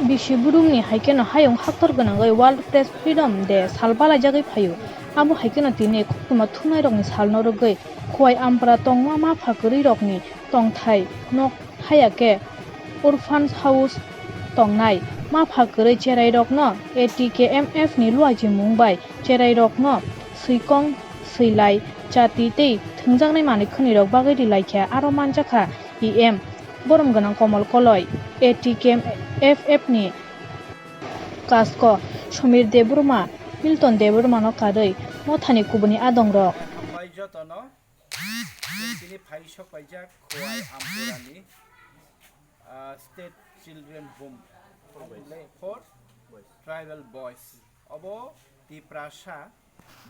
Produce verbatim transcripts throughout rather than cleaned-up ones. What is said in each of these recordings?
Bisi burumni hai kheno hayung haktor gwnangwi World Press Freedom Day sal balaijagwi phaio. Abo hai kheno tini koktwma thumnairokni salno rwgwi Khowai Ampara tongma mapha kwrwirokni tongthai nok haya khe Orphan House tongnai mapha kwrwi cherairokno A T K M F ni luaijimung bai cherairokno swikong swilai chati tei thwngjaknai manwi khwnirok bagwi rilaikha aro manjakha E M borom gwnang Komol Koloi, A T K M F F ni Kasko Somir Debbarma, Milton Debbarmano karwi mothani kubuni adongrok. Hambai jotono, chwng tini phai sok paijak Khowai Ampurani, ah, State Children Home for Tribal Boys. Obo Tiprasa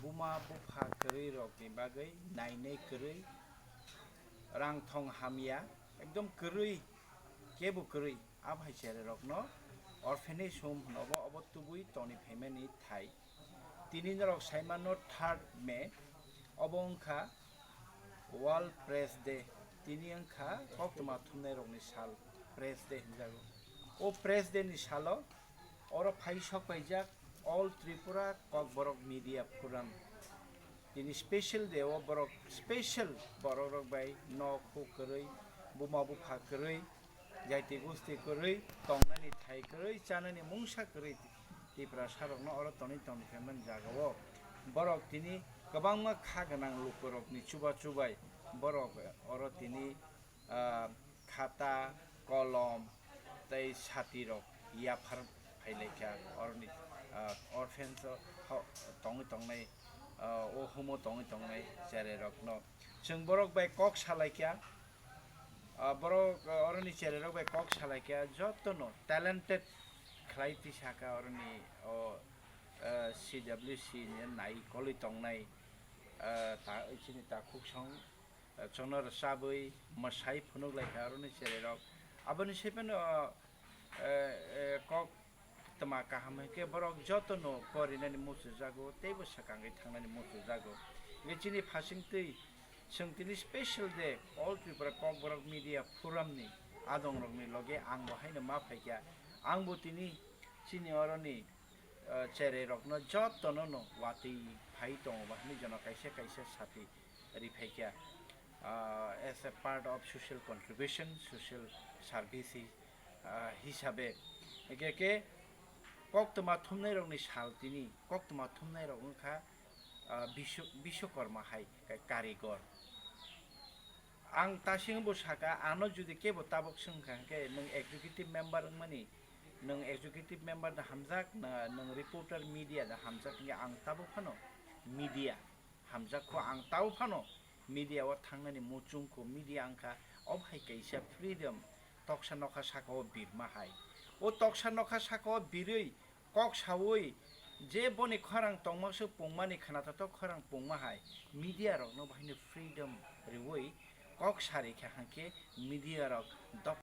buma bupha kwrwi rokni bagwi nainai kwrwi, rang thong hamya, ekdom kwrwi, kebo kwrwi. Abo hai cherairokno orphanage home hwno, obo, obo tubui toni phaimani thai. Tini norok saimano third May, obo wngkha World Press Day. Tini wngkha koktwma thumnairokni sal, Press Day hinjago. O Press Day ni salo oro phai sok paijak All Tripura Kokborok Media Forum. Tini special day o borok special borok rok bai nok huk kwrwi, buma bupha kwrwi, jaiti gusti kwrwi, tongnani thai kwrwi, chanani mungsa kwrwi Tiprasa rokno oro tonwi tongni phaimani jaga o borok tini kwbangma kha gwnang lukurokni chuba chubai borok oro tini ah, khata, kolom tei sati rok yaphar phailaikha oroni, ah, orphans o ho-, tongwi tongnai, ah, o humo tongwi tongnai cherai rokno. Chwng borok bai kok salaikha, ah, borok, ah, oroni cherai rok bai kok salaikha jotono talented khlai tisaka oroni o, ah, C W C ni nai kolwi tongnai, ah, ta, chini takhuk song. Chwngno rwchabwi mwsai phunuk lai kha aroni cherai rok. Aboni sai phano, eh, eh, kok tma kaham hai khe borok jotono porinani muchung jago teibo swkangwi thangnani muchung jago. Hwnkhe chini phasingtwi chwng tini special day All Tripura Kokborok Media Forum ni adong rokni loge ang bo haino ma phaikha. Ang bo tini chini oroni, eh, cherai rokno jotono no watwi phai tongo ba hinwi jono kaisa kaisa sati ri phaikha, ah, as a part of social contribution, social service, ah, hisabe. Hwnkhe khe koktwma thumnairokni sal tini, koktwma thumnairok wngkha, ah, Bisw-, Biswakarma hai ka-, karigor. Ang tasing bo saka, ano jodi kebo tabok swngkha hwnkhe, nwng executive member wngmani, nwng executive member da hamjak, na nwng reporter media da hamjak hwnkhe, ang tabok phano media hamjak kho, ang tao phano media o thangnani muchung kho, media wngkha obo hai kaisa freedom, toksa nokha saka o birma hai. O toksa nokha saka o birwi kok sawi je boni khorang tongma se pungmani khna tatok khorang pungma hai media rokno bahino freedom riwi kok sari kha hwnkhe media rok dok